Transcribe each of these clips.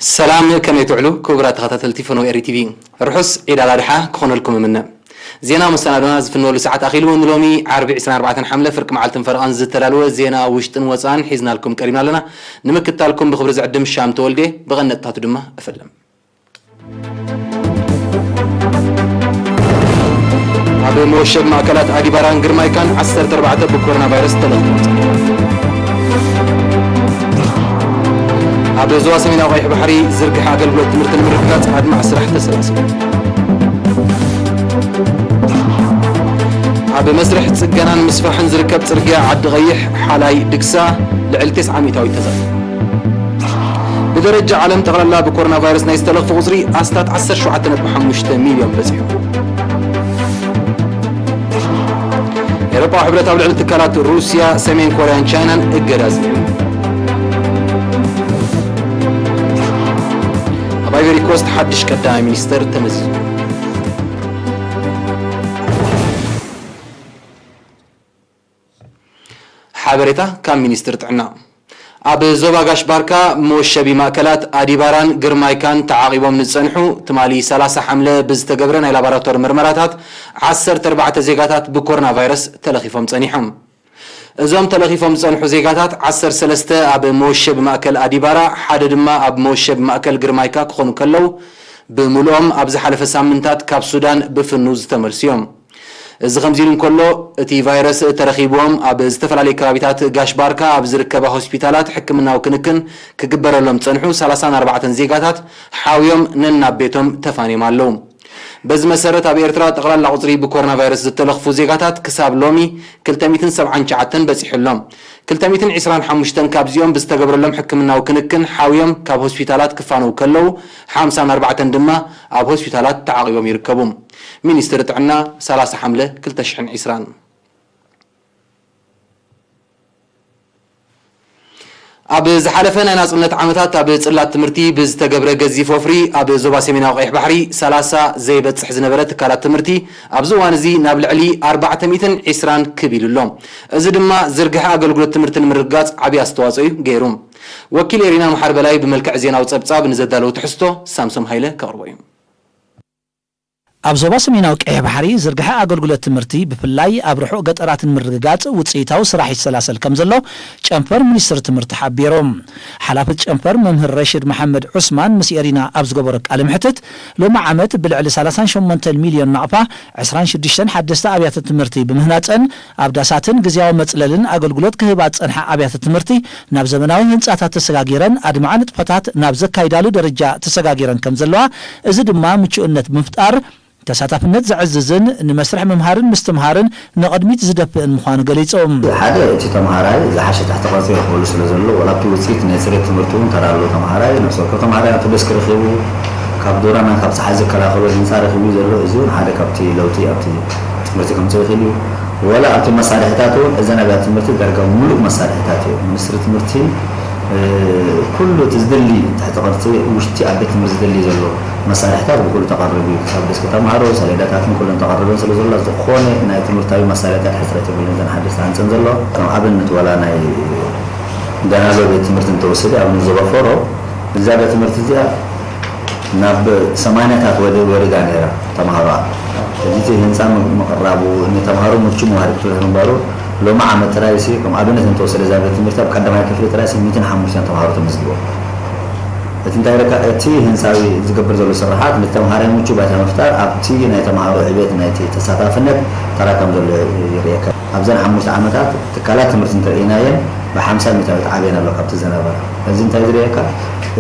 ሰላም፣ ከመይ ትውዕሉ ክቡራት ተኸታተልቲ ፈነወ ኤሪ ቲቪ? ርሑስ ዒድ ኣል ኣድሓ ክኾነልኩም እምነ። ዜና መሰናዶና ዝፍነወሉ ሰዓት ኣኺሉ። ንሎሚ ዓርቢ ዕስራን ኣርባዕተን ሓምለ ፍርቂ መዓልትን ፈረቓን ዝተዳለወ ዜና ውሽጥን ወፃእን ሒዝናልኩም ቀሪብና ኣለና። ንምክትታልኩም ብኽብሪ ዝዕድም ሻም ተወልዴ፣ ብቐነጥታቱ ድማ እፈልም። ኣብ መወሸብ ማእከላት ኣዲባራን ግርማይካን ዓሰርተ ኣርባዕተ ብኮሮና ቫይረስ ተለኺፎም ጸኒሖም። ኣብ ዞባ ሰሜናዊ ቀይሕ ባሕሪ ዝርግሐ ኣገልግሎት ትምህርቲ ንምርግጋጽ ኣድማዕ ስራሕ ተሰላሲሉ። ኣብ መስርሕ ጽገናን ምስፋሕን ዝርከብ ጽርግያ ዓዲ ቀይሕ ሓላይ ድግሳ ልዕሊ ተስዓ ሚእታዊት ተዛዚሙ። ብደረጃ ዓለም ጠቕላላ ብኮሮና ቫይረስ ናይ ዝተለኽፉ ቁጽሪ ኣስታት ዓሰርተ ሸውዓተ ነጥቢ ሓሙሽተ ሚልዮን በጺሑ። ኤውሮጳዊ ሕብረት ኣብ ልዕሊ ትካላት ሩስያ፣ ሰሜን ኮርያን ቻይናን እገዳ ኣጽኒዑ። ኣብ ኣይቨሪ ኮስት ሓድሽ ቀዳማይ ሚኒስተር ተመዚዙ። ሓበሬታ ካብ ሚኒስትሪ ጥዕና። ኣብ ዞባ ጋሽ ባርካ መወሸቢ ማእከላት ኣዲባራን ግርማይካን ተዓቒቦም ንዝጸንሑ ትማሊ ሰላሳ ሓምለ ብዝተገብረ ናይ ላቦራቶሪ ምርመራታት ዓሰርተ ኣርባዕተ ዜጋታት ብኮሮና ቫይረስ ተለኺፎም ጸኒሖም። እዞም ተለኺፎም ዝጸንሑ ዜጋታት ዓሰርተ ሰለስተ ኣብ መወሸቢ ማእከል ኣዲባራ፣ ሓደ ድማ ኣብ መወሸቢ ማእከል ግርማይካ ክኾኑ ከለዉ፣ ብምልኦም ኣብ ዝሓለፈ ሳምንታት ካብ ሱዳን ብፍኑ ዝተመልሱ እዮም። እዚ ከምዚ ኢሉ እንከሎ፣ እቲ ቫይረስ ተረኺብዎም ኣብ ዝተፈላለዩ ከባቢታት ጋሽ ባርካ ኣብ ዝርከባ ሆስፒታላት ሕክምናዊ ክንክን ክግበረሎም ጸንሑ ሰላሳን ኣርባዕተን ዜጋታት ሓውዮም ነናብ ቤቶም ተፋንዮም ኣለዉ። በዚ መሰረት፣ ኣብ ኤርትራ ጠቕላላ ቁጽሪ ብኮሮና ቫይረስ ዝተለኽፉ ዜጋታት ክሳብ ሎሚ ክልተ ሚእትን ሰብዓን ትሽዓተን በጺሑ ኣሎ። ክልተ ሚእትን ዕስራን ሓሙሽተን ካብዚኦም ብዝተገብረሎም ሕክምናዊ ክንክን ሓውዮም ካብ ሆስፒታላት ክፋነዉ ከለዉ፣ ሓምሳን ኣርባዕተን ድማ ኣብ ሆስፒታላት ተዓቒቦም ይርከቡ። ሚኒስትሪ ጥዕና፣ ሰላሳ ሓምለ ክልተ ሽሕን ዕስራን። ኣብ ዝሓለፈ ናይ ናጽነት ዓመታት ኣብ ጽላት ትምህርቲ ብዝተገብረ ገዚፍ ወፍሪ ኣብ ዞባ ሰሜናዊ ቀይሕ ባሕሪ ሰላሳ ዘይበጽሕ ዝነበረ ትካላት ትምህርቲ ኣብዚ እዋን እዚ ናብ ልዕሊ ኣርባዕተ ሚእትን ዕስራን ክብ ኢሉ ኣሎ። እዚ ድማ ዝርግሐ ኣገልግሎት ትምህርቲ ንምርግጋጽ ዓቢ ኣስተዋጽኦ እዩ ገይሩ። ወኪል ኤሪና መሓር በላይ ብመልክዕ ዜናዊ ጸብጻብ ንዘዳለዎ ትሕዝቶ ሳምሶም ሃይለ ከቕርቦ እዩ። ኣብ ዞባ ሰሜናዊ ቀይሕ ባሕሪ ዝርግሐ ኣገልግሎት ትምህርቲ ብፍላይ ኣብ ርሑቕ ገጠራት ንምርግጋጽ ውጽኢታዊ ስራሕ ይሰላሰል ከም ዘሎ ጨንፈር ሚኒስትሪ ትምህርቲ ሓቢሩ። ሓላፊ ጨንፈር መምህር ረሽድ መሓመድ ዑስማን ምስ ኤሪና ኣብ ዝገበሮ ቃለ መሕትት፣ ሎሚ ዓመት ብልዕሊ ሰላሳን ሸሞንተን ሚልዮን ናቕፋ ዕስራን ሽዱሽተን ሓደስቲ ኣብያተ ትምህርቲ ብምህናጸን ኣብ ዳሳትን ግዝያዊ መጽለልን ኣገልግሎት ክህባ ዝጸንሓ ኣብያተ ትምህርቲ ናብ ዘመናዊ ህንጻታት ተሰጋጊረን ኣድማዒ ንጥፈታት ናብ ዘካይዳሉ ደረጃ ተሰጋጊረን ከም ዘለዋ፣ እዚ ድማ ምቹእነት ብምፍጣር ተሳታፍነት ዘዕዝዝን ንመስርሕ ምምሃርን ምስትምሃርን ንቕድሚት ዝደፍእን ምዃኑ ገሊጹ። ሓደ፣ እቲ ተምሃራይ ዝሓሸ ትሕተ ቅርጺ ይረኽበሉ ስለ ዘሎ፣ ዋላ ኣብቲ ውጽኢት ናይ ጽሬት ትምህርቲ እውን ተራ ኣለዎ። ተምሃራይ ነፍሲ ወከፍ ተምሃራይ ኣብቲ ደስክ ረኺቡ፣ ካብ ዶራና ካብ ጸሓይ ዝከላኸሎ ህንጻ ረኺቡ እዩ ዘሎ። እዚ እውን ሓደ ካብቲ ለውጢ ኣብቲ ትምህርቲ ከምጽእ ይኽእል እዩ። ዋላ ኣብቲ መሳርሒታት እውን እዘን ኣብያተ ትምህርቲ ዳርጋ ምሉእ መሳርሒታት እዩ። ሚኒስትሪ ትምህርቲ፣ እ፣ ኩሉ እቲ ዝደሊ ትሕቲ ቅርጺ ውሽጢ ኣብ ቤት ትምህርቲ ዝደሊ ዘሎ መሳርሒታት ብኩሉ ተቐርብ እዩ። ክሳብ ደስክ ተምሃሮ፣ ሰሌዳታትን ኩለን ተቐርበን ስለ ዘሎ፣ ዝኾነ ናይ ትምህርታዊ መሳርሒታት ሕጽረት የብሉን። እዘን ሓደስቲ ሃንጸን ዘሎ ከም ኣብነት ዋላ ናይ ደናሎ ቤት ትምህርቲ እንተወሰደ፣ ኣብ ዞባ ፈሮ እዛ ቤት ትምህርቲ እዚኣ ናብ ሰማንያታት ወደ-፣ ወሪዳ ነይራ ተምሃሮኣ። ሕጂ እቲ ህንፃ ም-፣ ምቕራቡ ንተምሃሮ ምቹ ምባል ክፍለት ምንባሩ ሎሚ ዓመት ጥራይ ሲ፣ ከም ኣብነት እንተወሰደ እዛ ቤት ትምህርቲ ኣብ ቀዳማይ ክፍሊ ጥራይ ሲ ሚእትን ሓሙሽተን ተምሃሮ ተመዝጊቦም። እቲ እንታይ ኢለካ፣ እቲ ህንፃዊ ዝገብር ዘሎ ስርሓት ንተምሃራይ ምቹ ባይታ ምፍጣር ኣብቲ ናይ ተምሃሮ ዕቤት ናይቲ ተሳታፍነት ተራ ከም ዘሎ ይርእየካ። ኣብዘን ሓሙሽተ ዓመታት ትካላት ትምህርቲ እንተርኢናየን ብሓምሳ ሚእታዊት ዓብየን ኣሎ ካብቲ ዝነበራ። እዚ እንታይ ዝርእየካ?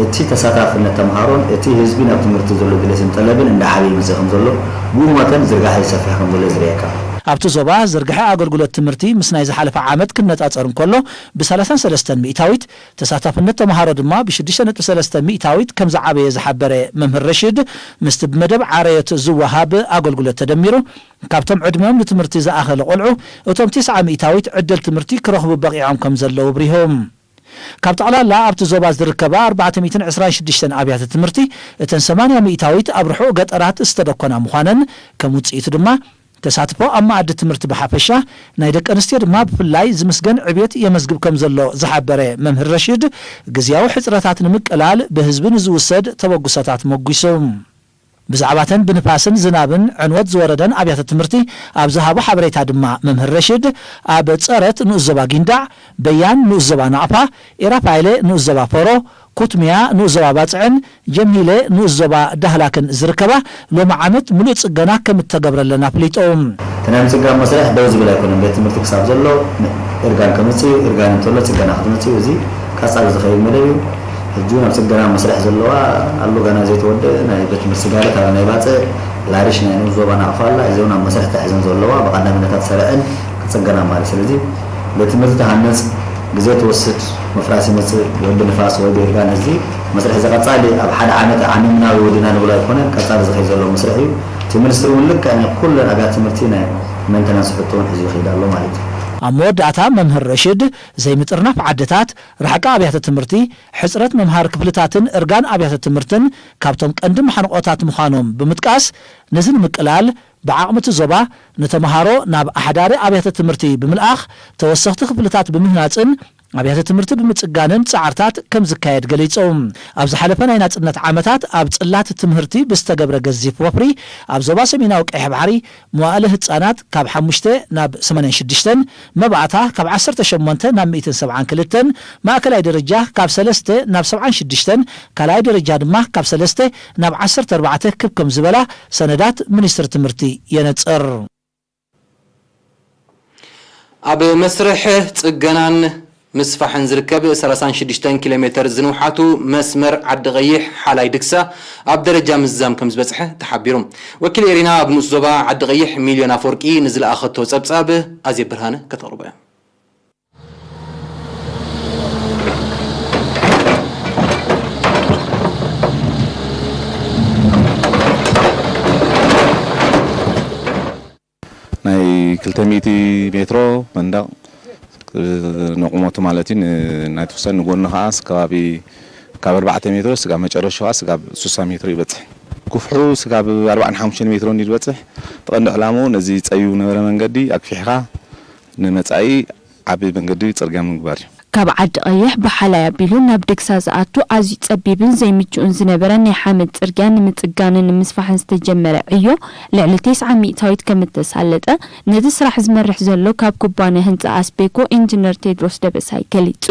እቲ ተሳታፍነት ተምሃሮን እቲ ህዝቢ ናብ ትምህርቲ ዘሎ ድሌትን ጠለብን እንዳዓበየ ይመጽእ ከም ዘሎ፣ ብኡ መጠን ዝርጋሐ ይሰፍሕ ከም ዘሎ እዩ ዝርእየካ። ኣብቲ ዞባ ዝርግሐ ኣገልግሎት ትምህርቲ ምስ ናይ ዝሓለፈ ዓመት ክነጻጸር እንከሎ ብሰላሳን ሰለስተን ሚእታዊት፣ ተሳታፍነት ተምሃሮ ድማ ብሽዱሽተ ነጥቢ ሰለስተ ሚእታዊት ከም ዝዓበየ ዝሓበረ መምህር ረሺድ፣ ምስቲ ብመደብ ዓረዮት ዝወሃብ ኣገልግሎት ተደሚሩ፣ ካብቶም ዕድሚኦም ንትምህርቲ ዝኣኸለ ቆልዑ፣ እቶም ተስዓ ሚእታዊት ዕድል ትምህርቲ ክረኽቡ በቒዖም ከም ዘለዉ ኣብሪሁ። ካብ ጠቕላላ ኣብቲ ዞባ ዝርከባ ኣርባዕተ ሚእትን ዕስራን ሽዱሽተን ኣብያተ ትምህርቲ፣ እተን ሰማንያ ሚእታዊት ኣብ ርሑቕ ገጠራት ዝተደኮና ምዃነን፣ ከም ውጽኢቱ ድማ ተሳትፎ ኣብ መኣዲ ትምህርቲ ብሓፈሻ፣ ናይ ደቂ ኣንስትዮ ድማ ብፍላይ ዝምስገን ዕብየት የመዝግብ ከም ዘሎ ዝሓበረ መምህር ረሽድ፣ ግዝያዊ ሕጽረታት ንምቅላል ብህዝቢ ንዝውሰድ ተበግሶታት ሞጒሱ። ብዛዕባተን ብንፋስን ዝናብን ዕንወት ዝወረደን ኣብያተ ትምህርቲ ኣብ ዝሃቦ ሓበሬታ ድማ መምህር ረሽድ፣ ኣብ ጸረት ንኡስ ዞባ ጊንዳዕ፣ በያን ንኡስ ዞባ ናቕፋ፣ ኤራፋይለ ንኡስ ዞባ ፈሮ፣ ኩትሚያ ንኡስ ዞባ ባጽዕን ጀምሂለ ንኡስ ዞባ ዳህላክን ዝርከባ፣ ሎሚ ዓመት ምሉእ ጽገና ከም እተገብረለን ኣፍሊጡ። እቲ ናይ ምጽጋን መስርሕ ደው ዝብል ኣይኮነን። ቤት ትምህርቲ ክሳብ ዘሎ እርጋን ከምጽእ እዩ። እርጋን እንተሎ ጽገና ክትመጽእ እዩ። እዚ ቀጻሊ ዝኸይድ መደብ እዩ። ሕጂ ናብ ጽገና መስርሕ ዘለዋ ኣሎ፣ ገና ዘይተወደአ ናይ ቤት ትምህርቲ ስጋለት፣ ኣብ ናይ ባጽዕ ላርሽ ናይ ንኡስ ዞባ ናቕፋ ኣላ። እዚውን ኣብ መስርሕ ተሒዘን ዘለዋ ብቐዳምነታት ተሰሪዐን ክጽገና ማለት። ስለዚ ቤት ትምህርቲ ተሃነጽ፣ ግዜ ትወስድ፣ ምፍራስ ይመጽእ፣ ወይ ብንፋስ ወይ ብእርጋን። እዚ መስርሕ እዚ ቀጻሊ ኣብ ሓደ ዓመት ዓሚምና ወይ ወዲና ንብሎ ኣይኮነን፣ ቀጻሊ ዝኸይድ ዘሎ መስርሕ እዩ። እቲ ሚኒስትሪ እውን ልክዕ ናይ ኩለን ኣብያተ ትምህርቲ ናይ ሜንተናንስ ሕቶ እውን ሒዙ ይኸይድ ኣሎ ማለት እዩ። ኣብ መወዳእታ መምህር ረሽድ፣ ዘይምጥርናፍ ዓድታት፣ ርሕቂ ኣብያተ ትምህርቲ፣ ሕጽረት መምሃሪ ክፍልታትን እርጋን ኣብያተ ትምህርትን ካብቶም ቀንዲ ማሕንቆታት ምዃኖም ብምጥቃስ፣ ነዚ ንምቅላል ብዓቕሚ እቲ ዞባ ንተመሃሮ ናብ ኣሕዳሪ ኣብያተ ትምህርቲ ብምልኣኽ፣ ተወሰኽቲ ክፍልታት ብምህናጽን ኣብያተ ትምህርቲ ብምጽጋንን ጻዕርታት ከም ዝካየድ ገሊጹ። ኣብ ዝሓለፈ ናይ ናጽነት ዓመታት ኣብ ጽላት ትምህርቲ ብዝተገብረ ገዚፍ ወፍሪ፣ ኣብ ዞባ ሰሜናዊ ቀይሕ ባሕሪ መዋእለ ህጻናት ካብ ሓሙሽተ ናብ ሰማንያን ሽዱሽተን፣ መባእታ ካብ ዓሰርተ ሸሞንተ ናብ ሚእትን ሰብዓን ክልተን፣ ማእከላይ ደረጃ ካብ ሰለስተ ናብ ሰብዓን ሽዱሽተን፣ ካልኣይ ደረጃ ድማ ካብ ሰለስተ ናብ ዓሰርተ ኣርባዕተ ክብ ከም ዝበላ ሰነዳት ሚኒስትሪ ትምህርቲ የነጽር። ኣብ መስርሕ ጽገናን ምስፋሕን ዝርከብ ሰላሳን ሽዱሽተን ኪሎ ሜተር ዝንውሓቱ መስመር ዓዲ ቀይሕ ሓላይ ድግሳ ኣብ ደረጃ ምዝዛም ከም ዝበጽሐ ተሓቢሩ። ወኪል ኤሪና ኣብ ንኡስ ዞባ ዓዲ ቀይሕ ሚልዮን ኣፈወርቂ ንዝለኣኸቶ ጸብጻብ ኣዜብ ብርሃነ ከተቕርቦ እያ። ናይ ክልተ ሚእቲ ሜትሮ መንደቕ፣ እ፣ ንቑመቱ ማለት እዩ። ን-፣ ናይ ተወሰነ ንጎኒ ከኣ ስጋብ ከባቢ ካብ ኣርባዕተ ሜትሮ ስጋብ መጨረሻ ከኣ ስጋብ ስሳ ሜትሮ ይበጽሕ። ክፍሑ ስጋብ ኣርባዓን ሓሙሽተን ሜትሮ እንዲ ዝበጽሕ። እቲ ቀንዲ ዕላምኡ ነዚ ጸቢቡ ነበረ መንገዲ ኣግፊሕካ ንመጻኢ ዓቢ መንገዲ ጽርግያ ምግባር እዩ። ካብ ዓዲ ቀይሕ ብሓላይ ኣቢሉ ናብ ድግሳ ዝኣቱ ኣዝዩ ጸቢብን ዘይምችኡን ዝነበረ ናይ ሓመድ ጽርግያ ንምጽጋንን ንምስፋሕን ዝተጀመረ ዕዮ ልዕሊ ተስዓ ሚእታዊት ከም እተሳለጠ ነቲ ስራሕ ዝመርሕ ዘሎ ካብ ኩባንያ ህንጻ ኣስቤኮ ኢንጂነር ቴድሮስ ደበሳይ ገሊጹ።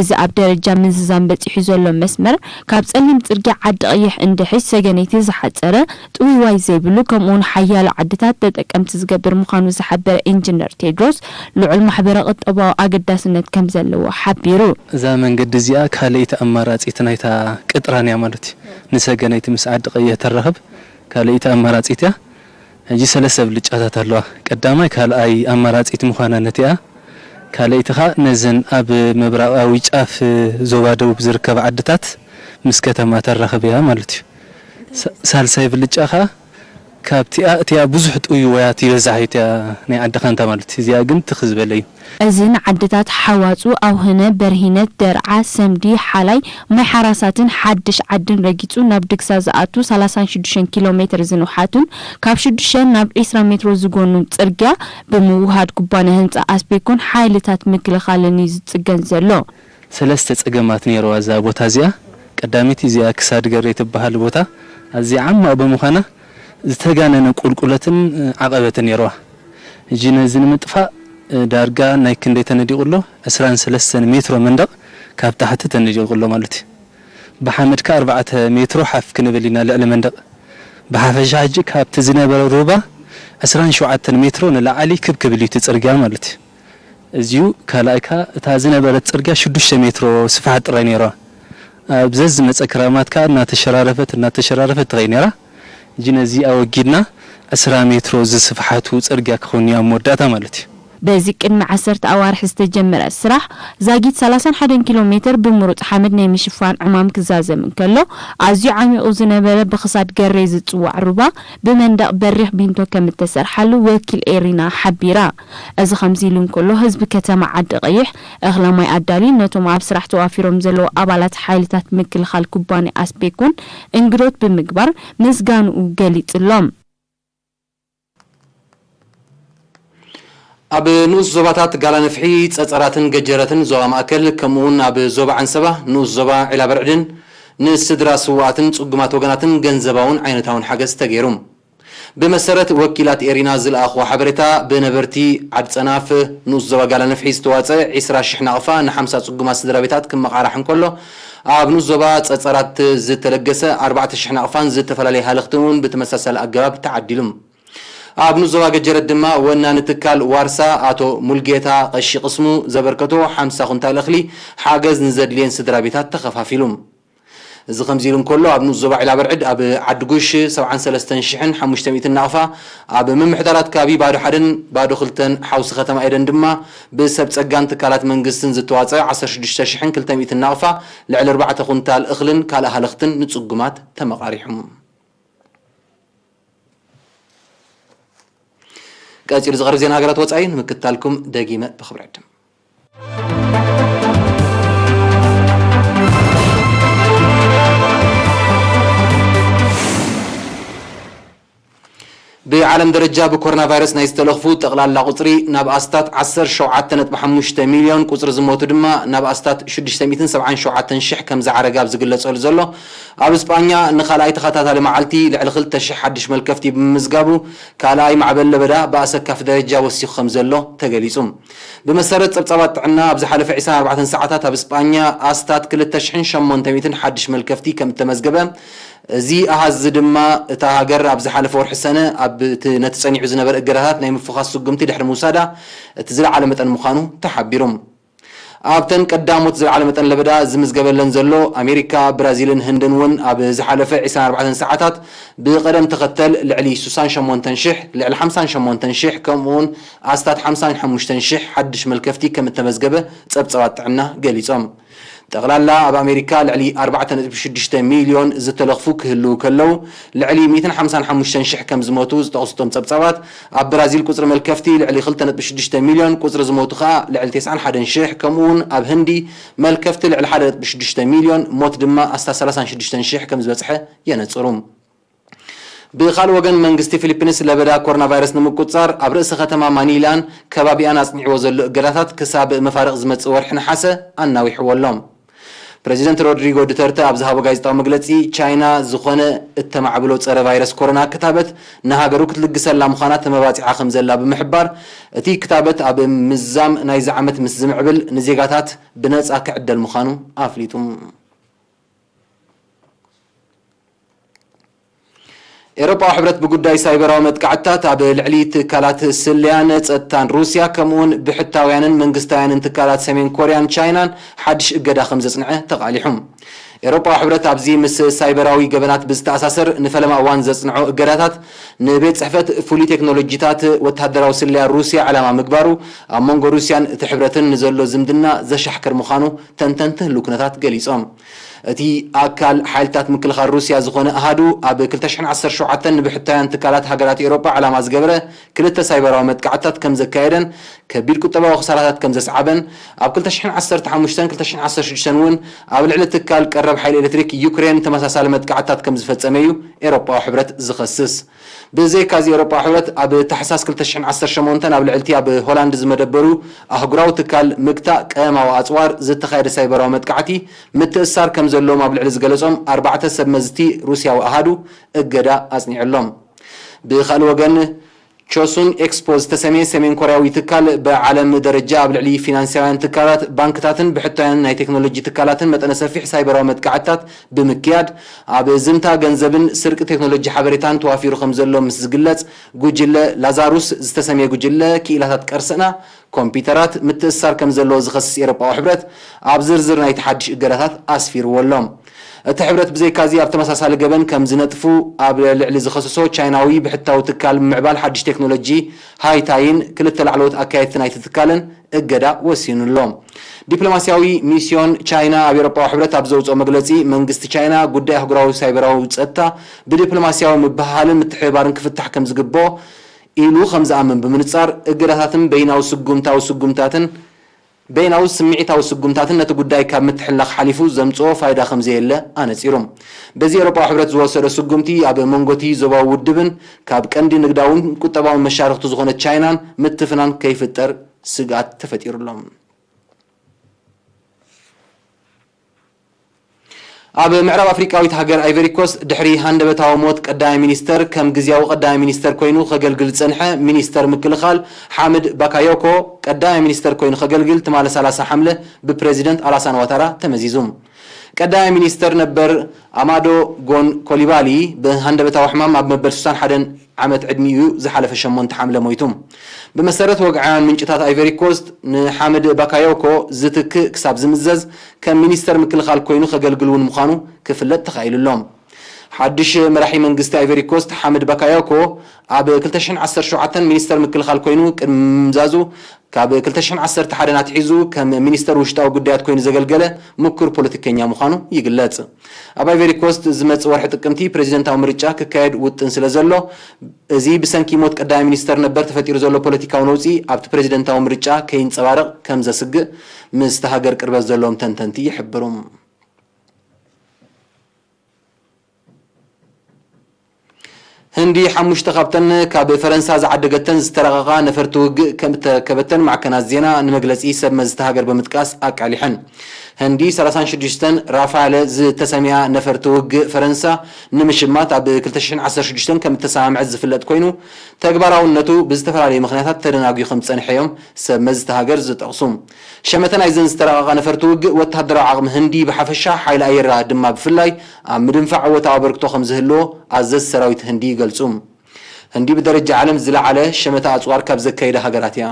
እዚ ኣብ ደረጃ ምዝዛም በጺሑ ዘሎ መስመር ካብ ጸሊም ጽርግያ ዓዲ ቀይሕ እንድሕሽ ሰገነይቲ ዝሓጸረ ጥውይዋይ ዘይብሉ ከምኡውን ሓያሎ ዓድታት ተጠቀምቲ ዝገብር ምዃኑ ዝሓበረ ኢንጂነር ቴድሮስ ልዑል ማሕበረ ቁጠባዊ ኣገዳስነት ከም ዘለዎ ሓቢሩ። እዛ መንገዲ እዚኣ ካልኣይቲ ኣማራጺት ናይታ ቅጥራን እያ ማለት እዩ። ንሰገነይቲ ምስ ዓዲ ቀይሕ ተራኽብ ካልኣይቲ ኣማራጺት እያ። ሕጂ ሰለስተ ብልጫታት ኣለዋ። ቀዳማይ ካልኣይ ኣማራጺት ምዃና ነቲኣ፣ ካልኣይቲ ኸኣ ነዘን ኣብ ምብራቓዊ ጫፍ ዞባ ደቡብ ዝርከባ ዓድታት ምስ ከተማ ተራኽብ እያ ማለት እዩ። ሳ-፣ ሳልሳይ ብልጫ ኸኣ ካብቲኣ እቲኣ ብዙሕ ጥውይዋያት ይበዝሓ እዩ እቲኣ ናይ ዓዲ ኻንታ ማለት እዩ። እዚኣ ግን ትኽ ዝበለ እዩ። እዚ ንዓድታት ሓዋጹ፣ ኣውህነ፣ በርሂነት፣ ደርዓ፣ ሰምዲ፣ ሓላይ፣ ማይ ሓራሳትን ሓድሽ ዓድን ረጊጹ ናብ ድግሳ ዝኣቱ ሰላሳን ሽዱሽተን ኪሎ ሜትር ዝንውሓቱን ካብ ሽዱሽተ ናብ ዒስራ ሜትሮ ዝጎኑን ጽርግያ ብምውሃድ ኩባንያ ህንጻ ኣስቤኮን ሓይልታት ምክልኻልን እዩ ዝጽገን ዘሎ። ሰለስተ ጸገማት ነይረዋ እዛ ቦታ እዚኣ። ቀዳመይቲ እዚኣ ክሳድ ገሬ ትበሃል ቦታ ኣዝያ ዓማቕ ብምዃና ዝተጋነነ ቁልቁለትን ዓቐበትን ነይረዋ። ሕጂ ነዚ ንምጥፋእ ዳርጋ ናይ ክንደይ ተነዲቑ ኣሎ? ዕስራን ሰለስተን ሜትሮ መንደቕ ካብ ታሕቲ ተነዲቑ ኣሎ ማለት እዩ። ብሓመድ ከኣ ኣርባዕተ ሜትሮ ሓፍ ክንብል ኢና ልዕሊ መንደቕ። ብሓፈሻ ሕጂ ካብቲ ዝነበረ ሩባ ዕስራን ሸውዓተን ሜትሮ ንላዕሊ ክብ ክብል እዩ እቲ ጽርግያ ማለት እዩ። እዚዩ ካልኣይ ከኣ እታ ዝነበረት ጽርግያ ሽዱሽተ ሜትሮ ስፍሓት ጥራይ ነይራ። ኣብ ዘዝመጸ ክራማት ከኣ እናተሸራረፈት፣ እናተሸራረፈት ትኸይድ ነይራ። ሕጂ ነዚ ኣወጊድና ዕስራ ሜትሮ ዝስፍሓቱ ጽርግያ ክኸውን እዩ ኣብ መወዳእታ ማለት እዩ። በዚ ቅድሚ ዓሰርተ ኣዋርሕ ዝተጀመረ ስራሕ ዛጊት ሰላሳን ሓደን ኪሎ ሜትር ብምሩጽ ሓመድ ናይ ምሽፋን ዕማም ክዛዘም እንከሎ፣ ኣዝዩ ዓሚቑ ዝነበረ ብኽሳድ ገሬ ዝጽዋዕ ሩባ ብመንደቕ በሪኽ ቢንቶ ከም እተሰርሓሉ ወኪል ኤሪና ሓቢራ። እዚ ከምዚ ኢሉ እንከሎ፣ ህዝቢ ከተማ ዓዲ ቀይሕ እኽለ ማይ ኣዳልዩ ነቶም ኣብ ስራሕ ተዋፊሮም ዘለዉ ኣባላት ሓይልታት ምክልኻል ኩባንያ ኣስቤኮን እንግዶት ብምግባር ምስጋንኡ ገሊጹሎም። ኣብ ንኡስ ዞባታት ጋላ ነፍሒ፣ ጸጸራትን ገጀረትን ዞባ ማእከል፣ ከምኡውን ኣብ ዞባ ዓንሰባ፣ ንኡስ ዞባ ዒላበርዕድን ንስድራ ስውኣትን ጽጉማት ወገናትን ገንዘባውን ዓይነታውን ሓገዝ ተገይሩ። ብመሰረት ወኪላት ኤሪና ዝለኣኽዎ ሓበሬታ፣ ብነበርቲ ዓዲ ጸናፍ ንኡስ ዞባ ጋላ ነፍሒ ዝተዋጸ ዒስራ ሽሕ ናቕፋ ንሓምሳ ጽጉማት ስድራ ቤታት ክመቓራሕ እንከሎ፣ ኣብ ንኡስ ዞባ ጸጸራት ዝተለገሰ ኣርባዕተ ሽሕ ናቕፋን ዝተፈላለየ ሃለኽትን እውን ብተመሳሳሊ ኣገባብ ተዓዲሉ። ኣብ ንኡስ ዞባ ገጀረት ድማ ወናኒ ትካል ዋርሳ ኣቶ ሙልጌታ ቀሺ ቅስሙ ዘበርከቶ ሓምሳ ኩንታል እኽሊ ሓገዝ ንዘድልየን ስድራ ቤታት ተኸፋፊሉ። እዚ ከምዚ ኢሉ እንከሎ፣ ኣብ ንኡስ ዞባ ዒላበርዕድ ኣብ ዓዲ ጉሽ ሰብዓን ሰለስተን ሽሕን ሓሙሽተ ሚእትን ናቕፋ፣ ኣብ ምምሕዳራት ካቢ ባዶ ሓደን ባዶ ክልተን ሓውሲ ከተማ ኤደን ድማ ብሰብ ጸጋን ትካላት መንግስትን ዝተዋጸ ዓሰርተ ሽዱሽተ ሽሕን ክልተ ሚእትን ናቕፋ ልዕሊ ኣርባዕተ ኩንታል እኽልን ካልእ ሃለኽትን ንጽጉማት ተመቓሪሑ። ቀጺሉ ዝቐርብ ዜና ሃገራት ወጻኢ ንምክትታልኩም ደጊመ ብኽብሪ ዕድም። ብዓለም ደረጃ ብኮሮና ቫይረስ ናይ ዝተለኽፉ ጠቕላላ ቁጽሪ ናብ ኣስታት ዓሰርተ ሸውዓተ ነጥቢ ሓሙሽተ ሚልዮን፣ ቁጽሪ ዝሞቱ ድማ ናብ ኣስታት ሽዱሽተ ሚእትን ሰብዓን ሸውዓተን ሽሕ ከም ዝዓረገ ኣብ ዝግለጸሉ ዘሎ፣ ኣብ እስጳኛ ንኻልኣይ ተኸታታሊ መዓልቲ ልዕሊ ክልተ ሽሕ ሓድሽ መልከፍቲ ብምምዝጋቡ፣ ካልኣይ ማዕበል ለበዳ ብኣሰካፊ ደረጃ ወሲኹ ከም ዘሎ ተገሊጹ። ብመሰረት ጸብጻባት ጥዕና፣ ኣብ ዝሓለፈ ዕስራን ኣርባዕተን ሰዓታት ኣብ እስጳኛ ኣስታት ክልተ ሽሕን ሸሞንተ ሚእትን ሓድሽ መልከፍቲ ከም እተመዝገበ፣ እዚ ኣሃዝ እዚ ድማ እታ ሃገር ኣብ ዝሓለፈ ወርሒ ሰነ ኣብ እቲ ነቲ ጸኒዑ ዝነበረ እገዳታት ናይ ምፍዃስ ስጉምቲ ድሕሪ ምውሳዳ እቲ ዝለዓለ መጠን ምዃኑ ተሓቢሩ። ኣብተን ቀዳሞት ዝለዓለ መጠን ለበዳ ዝምዝገበለን ዘሎ ኣሜሪካ፣ ብራዚልን ህንድን እውን ኣብ ዝሓለፈ ዕስራን ኣርባዕተን ሰዓታት ብቐደም ተኸተል ልዕሊ ስሳን ሸሞንተን ሽሕ፣ ልዕሊ ሓምሳን ሸሞንተን ሽሕ፣ ከምኡውን ኣስታት ሓምሳን ሓሙሽተን ሽሕ ሓድሽ መልከፍቲ ከም እተመዝገበ ጸብጻባት ጥዕና ገሊጾም። ጠቕላላ ኣብ ኣሜሪካ ልዕሊ ኣርባዕተ ነጥቢ ሽዱሽተ ሚልዮን ዝተለኽፉ ክህልዉ ከለዉ፣ ልዕሊ ሚእትን ሓምሳን ሓሙሽተን ሽሕ ከም ዝሞቱ ዝጠቕሱ እቶም ጸብጻባት፣ ኣብ ብራዚል ቁጽሪ መልከፍቲ ልዕሊ ክልተ ነጥቢ ሽዱሽተ ሚልዮን፣ ቁጽሪ ዝሞቱ ከኣ ልዕሊ ተስዓን ሓደን ሽሕ፣ ከምኡውን ኣብ ህንዲ መልከፍቲ ልዕሊ ሓደ ነጥቢ ሽዱሽተ ሚልዮን፣ ሞት ድማ ኣስታት ሰላሳን ሽዱሽተን ሽሕ ከም ዝበጽሐ የነጽሩ። ብኻልእ ወገን፣ መንግስቲ ፊሊፒንስ ለበዳ ኮሮና ቫይረስ ንምቁጽጻር ኣብ ርእሲ ከተማ ማኒላን ከባቢኣን ኣጽኒዕዎ ዘሎ እገዳታት ክሳብ መፋርቕ ዝመጽእ ወርሒ ነሓሰ ኣናዊሕዎ ኣሎ። ፕረዚደንት ሮድሪጎ ዱተርተ ኣብ ዝሃቦ ጋዜጣዊ መግለጺ፣ ቻይና ዝኾነ እተማዕብሎ ጸረ ቫይረስ ኮሮና ክታበት ንሃገሩ ክትልግሰላ ምዃና ተመባጺዓ ከም ዘላ ብምሕባር፣ እቲ ክታበት ኣብ ምዛም ናይዚ ዓመት ምስ ዝምዕብል ንዜጋታት ብነጻ ክዕደል ምዃኑ ኣፍሊጡ። ኤውሮጳዊ ሕብረት ብጉዳይ ሳይበራዊ መጥቃዕትታት ኣብ ልዕሊ ትካላት ስለያን ጸጥታን ሩስያ፣ ከምኡውን ብሕታውያንን መንግስታውያንን ትካላት ሰሜን ኮርያን ቻይናን ሓድሽ እገዳ ከም ዘጽንዐ ተቓሊሑ። ኤውሮጳዊ ሕብረት ኣብዚ ምስ ሳይበራዊ ገበናት ብዝተኣሳሰር ንፈለማ እዋን ዘጽንዖ እገዳታት፣ ንቤት ጽሕፈት ፍሉይ ቴክኖሎጂታት ወተሃደራዊ ስለያ ሩስያ ዕላማ ምግባሩ፣ ኣብ መንጎ ሩስያን እቲ ሕብረትን ንዘሎ ዝምድና ዘሻሕክር ምዃኑ ተንተንቲ ህልው ኩነታት ገሊጾም። እቲ ኣካል ሓይልታት ምክልኻል ሩስያ ዝኾነ ኣሃዱ፣ ኣብ ክልተ ሽሕን ዓሰርተ ሸውዓተን ንብሕታውያን ትካላት ሃገራት ኤውሮጳ ዕላማ ዝገበረ ክልተ ሳይበራዊ መጥቃዕትታት ከም ዘካየደን ከቢድ ቁጠባዊ ክሳራታት ከም ዘስዓበን፣ ኣብ ክልተ ሽሕን ዓሰርተ ሓሙሽተን ክልተ ሽሕን ዓሰርተ ሽዱሽተን እውን ኣብ ልዕሊ ትካል ቀረብ ሓይሊ ኤሌክትሪክ ዩክሬን ተመሳሳሊ መጥቃዕትታት ከም ዝፈጸመ እዩ ኤውሮጳዊ ሕብረት ዝኸስስ። ብዘይካዚ፣ ኤውሮጳዊ ሕብረት ኣብ ታሕሳስ ክልተ ሽሕን ዓሰርተ ሸሞንተን ኣብ ልዕልቲ ኣብ ሆላንድ ዝመደበሩ ኣህጉራዊ ትካል ምግታእ ቀመማዊ ኣጽዋር ዝተኻየደ ሳይበራዊ መጥቃዕቲ ምትእስሳር ከም ዘለዎም ኣብ ልዕሊ ዝገለጾም ኣርባዕተ ሰብ መዝቲ ሩስያዊ ኣሃዱ እገዳ ኣጽኒዑሎም። ብኻልእ ወገን፣ ቾሱን ኤክስፖ ዝተሰምየ ሰሜን ኮርያዊ ትካል፣ ብዓለም ደረጃ ኣብ ልዕሊ ፊናንስያውያን ትካላት፣ ባንክታትን ብሕታውያን ናይ ቴክኖሎጂ ትካላትን መጠነ ሰፊሕ ሳይበራዊ መጥቃዕትታት ብምክያድ፣ ኣብ ዝምታ ገንዘብን ስርቂ ቴክኖሎጂ ሓበሬታን ተዋፊሩ ከም ዘሎ ምስ ዝግለጽ፣ ጉጅለ ላዛሩስ ዝተሰምየ ጉጅለ ክኢላታት ቀርስና ኮምፒውተራት ምትእስሳር ከም ዘለዎ ዝኸስስ ኤውሮጳዊ ሕብረት፣ ኣብ ዝርዝር ናይቲ ሓድሽ እገዳታት ኣስፊርዎ ኣሎ። እቲ ሕብረት ብዘይካዚ ኣብ ተመሳሳሊ ገበን ከም ዝነጥፉ ኣብ ልዕሊ ዝኸሰሶ ቻይናዊ ብሕታዊ ትካል ምምዕባል ሓድሽ ቴክኖሎጂ ሃይታይን ክልተ ላዕለዎት ኣካየድቲ ናይቲ ትካልን እገዳ ወሲኑ ኣሎ። ዲፕሎማስያዊ ሚስዮን ቻይና ኣብ ኤውሮጳዊ ሕብረት ኣብ ዘውፅኦ መግለፂ፣ መንግስቲ ቻይና ጉዳይ ኣህጉራዊ ሳይበራዊ ጸጥታ ብዲፕሎማስያዊ ምብህሃልን ምትሕብባርን ክፍታሕ ከም ዝግብኦ ኢሉ ከም ዝኣምን ብምንጻር፣ እገዳታትን በይናዊ ስጉምታዊ ስጉምታትን በይናዊ ስምዒታዊ ስጉምታትን ነቲ ጉዳይ ካብ ምትሕልላኽ ሓሊፉ ዘምጽኦ ፋይዳ ከም ዘየለ ኣነጺሩ። በዚ ኤውሮጳዊ ሕብረት ዝወሰዶ ስጉምቲ ኣብ መንጎቲ ዞባዊ ውድብን ካብ ቀንዲ ንግዳውን ቁጠባውን መሻርኽቱ ዝኾነት ቻይናን ምትፍናን ከይፍጠር ስግኣት ተፈጢሩ ኣሎ። ኣብ ምዕራብ ኣፍሪቃዊት ሃገር ኣይቨሪ ኮስት ድሕሪ ሃንደበታዊ ሞት ቀዳማይ ሚኒስተር ከም ግዝያዊ ቀዳማይ ሚኒስተር ኮይኑ ከገልግል ዝጸንሐ ሚኒስተር ምክልኻል ሓምድ ባካዮኮ ቀዳማይ ሚኒስተር ኮይኑ ከገልግል ትማሊ ሰላሳ ሓምለ ብፕረዚደንት ኣላሳን ዋታራ ተመዚዙ። ቀዳማይ ሚኒስተር ነበር ኣማዶ ጎን ኮሊባሊ ብሃንደበታዊ ሕማም ኣብ መበል ስሳን ሓደን ዓመት ዕድሚኡ ዝሓለፈ ሸሞንተ ሓምለ ሞይቱ። ብመሰረት ወግዓውያን ምንጭታት ኣይቨሪ ኮስት ንሓምድ ባካዮኮ ዝትክእ ክሳብ ዝምዘዝ ከም ሚኒስተር ምክልኻል ኮይኑ ከገልግል እውን ምዃኑ ክፍለጥ ተኻኢሉ ኣሎ። ሓድሽ መራሒ መንግስቲ ኣይቨሪ ኮስት ሓምድ ባካዮኮ ኣብ ክልተ ሽሕን ዓሰርተ ሸውዓተን ሚኒስተር ምክልኻል ኮይኑ ቅድሚ ምምዛዙ ካብ ክልተ ሽሕን ዓሰርተ ሓደን ኣትሒዙ ከም ሚኒስተር ውሽጣዊ ጉዳያት ኮይኑ ዘገልገለ ምኩር ፖለቲከኛ ምዃኑ ይግለጽ። ኣብ ኣይቨሪ ኮስት ዝመጽእ ወርሒ ጥቅምቲ ፕሬዚደንታዊ ምርጫ ክካየድ ውጥን ስለ ዘሎ፣ እዚ ብሰንኪ ሞት ቀዳማይ ሚኒስተር ነበር ተፈጢሩ ዘሎ ፖለቲካዊ ነውጺ ኣብቲ ፕሬዚደንታዊ ምርጫ ከይንጸባረቕ ከም ዘስግእ ምስቲ ሃገር ቅርበት ዘለዎም ተንተንቲ ይሕብሩ። ህንዲ ሓሙሽተ ካብተን ካብ ፈረንሳ ዝዓደገተን ዝተረቐቓ ነፈርቲ ውግእ ከም እተረከበተን ማዕከናት ዜና ንመግለጺ ሰብ መዚ እታ ሃገር ብምጥቃስ ኣቃሊሐን። ህንዲ ሰላሳን ሽዱሽተን ራፋለ ዝተሰምያ ነፈርቲ ውግእ ፈረንሳ ንምሽማት ኣብ ክልተ ሽሕን ዓሰርተ ሽዱሽተን ከም እተሰማምዐት ዝፍለጥ ኮይኑ፣ ተግባራውነቱ ብዝተፈላለዩ ምኽንያታት ተደናጉዩ ከም ዝጸንሐ እዮም ሰብ መዚ እታ ሃገር ዝጠቕሱ። ሸመተ ናይዘን ዝተረቐቓ ነፈርቲ ውግእ ወተሃደራዊ ዓቕሚ ህንዲ ብሓፈሻ፣ ሓይሊ ኣየራ ድማ ብፍላይ ኣብ ምድንፋዕ እወታዊ ኣበርክቶ ከም ዝህልዎ ኣዘዝቲ ሰራዊት ህንዲ ይገልጹ። ህንዲ ብደረጃ ዓለም ዝለዓለ ሸመተ ኣጽዋር ካብ ዘካየዳ ሃገራት እያ።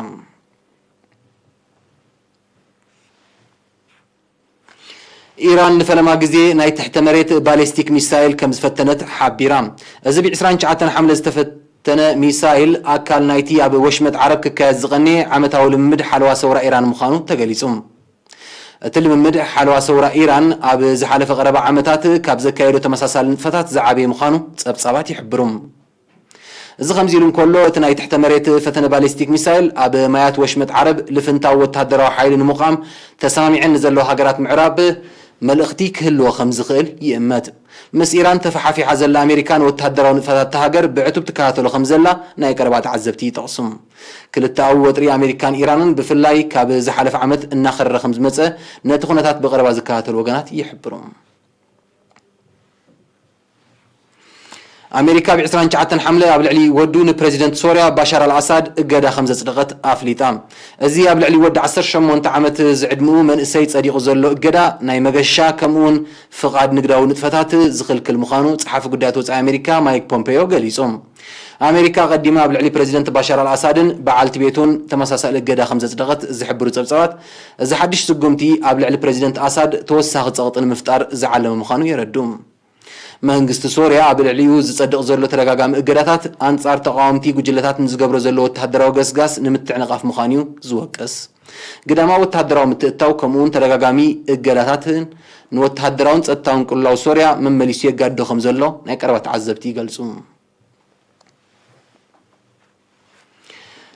ኢራን ንፈለማ ግዜ ናይ ትሕተ መሬት ባሊስቲክ ሚሳይል ከም ዝፈተነት ሓቢራ። እዚ ብ ዕስራን ትሽዓተን ሓምለ ዝተፈተነ ሚሳይል ኣካል ናይቲ ኣብ ወሽመጥ ዓረብ ክካየድ ዝቐነየ ዓመታዊ ልምምድ ሓለዋ ሰውራ ኢራን ምዃኑ ተገሊጹ። እቲ ልምምድ ሓለዋ ሰውራ ኢራን ኣብ ዝሓለፈ ቀረባ ዓመታት ካብ ዘካየዶ ተመሳሳሊ ንጥፈታት ዝዓበየ ምዃኑ ጸብጻባት ይሕብሩ። እዚ ከምዚ ኢሉ እንከሎ፣ እቲ ናይ ትሕተ መሬት ፈተነ ባሊስቲክ ሚሳይል ኣብ ማያት ወሽመጥ ዓረብ ልፍንታዊ ወተሃደራዊ ሓይሊ ንምቋም ተሰማሚዐን ንዘለዋ ሃገራት ምዕራብ መልእኽቲ ክህልዎ ከም ዝኽእል ይእመት። ምስ ኢራን ተፈሓፊሓ ዘላ ኣሜሪካ ንወተሃደራዊ ንጥፈታት እታ ሃገር ብዕቱብ ትከታተሎ ከም ዘላ ናይ ቀረባ ተዓዘብቲ ይጠቕሱ። ክልተኣዊ ወጥሪ ኣሜሪካን ኢራንን ብፍላይ ካብ ዝሓለፈ ዓመት እናኸረረ ከም ዝመጸ ነቲ ኩነታት ብቐረባ ዝከታተሉ ወገናት ይሕብሩ። ኣሜሪካ ብ ዕስራን ትሽዓተን ሓምለ ኣብ ልዕሊ ወዱ ንፕረዚደንት ሶርያ ባሻር ኣልኣሳድ እገዳ ከም ዘጽደቐት ኣፍሊጣ። እዚ ኣብ ልዕሊ ወዲ ዓሰርተ ሸሞንተ ዓመት ዝዕድሚኡ መንእሰይ ጸዲቑ ዘሎ እገዳ ናይ መገሻ ከምኡውን ፍቓድ ንግዳዊ ንጥፈታት ዝኽልክል ምዃኑ ጸሓፊ ጉዳያት ወጻኢ ኣሜሪካ ማይክ ፖምፔዮ ገሊጹ። ኣሜሪካ ቀዲማ ኣብ ልዕሊ ፕረዚደንት ባሻር ኣልኣሳድን በዓልቲ ቤቱን ተመሳሳሊ እገዳ ከም ዘጽደቐት ዝሕብሩ ጸብጻባት፣ እዚ ሓድሽ ስጉምቲ ኣብ ልዕሊ ፕረዚደንት ኣሳድ ተወሳኺ ጸቕጢ ንምፍጣር ዝዓለመ ምዃኑ የረዱ። መንግስቲ ሶርያ ኣብ ልዕሊኡ ዝጸድቕ ዘሎ ተደጋጋሚ እገዳታት ኣንጻር ተቓወምቲ ጉጅለታት ንዝገብሮ ዘሎ ወተሃደራዊ ገስጋስ ንምትዕንቓፍ ምዃኑ እዩ ዝወቅስ። ግዳማዊ ወተሃደራዊ ምትእትታው ከምኡውን ተደጋጋሚ እገዳታትን ንወተሃደራውን ጸጥታውን ቅልውላው ሶርያ መመሊሱ የጋድዶ ከም ዘሎ ናይ ቀረባ ተዓዘብቲ ይገልጹ።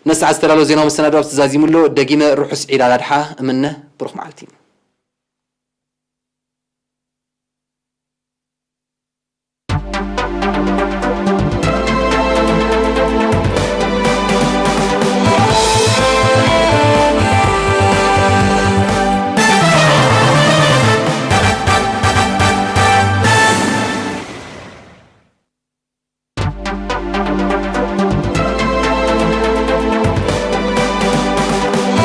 ነሰዓት ዝተዳለወ ዜናዊ መሰናድኦ ኣብዚ ተዛዚሙ ኣሎ። ደጊመ ርሑስ ዒድ ኣል ኣድሓ እምነ፣ ብሩኽ መዓልቲ።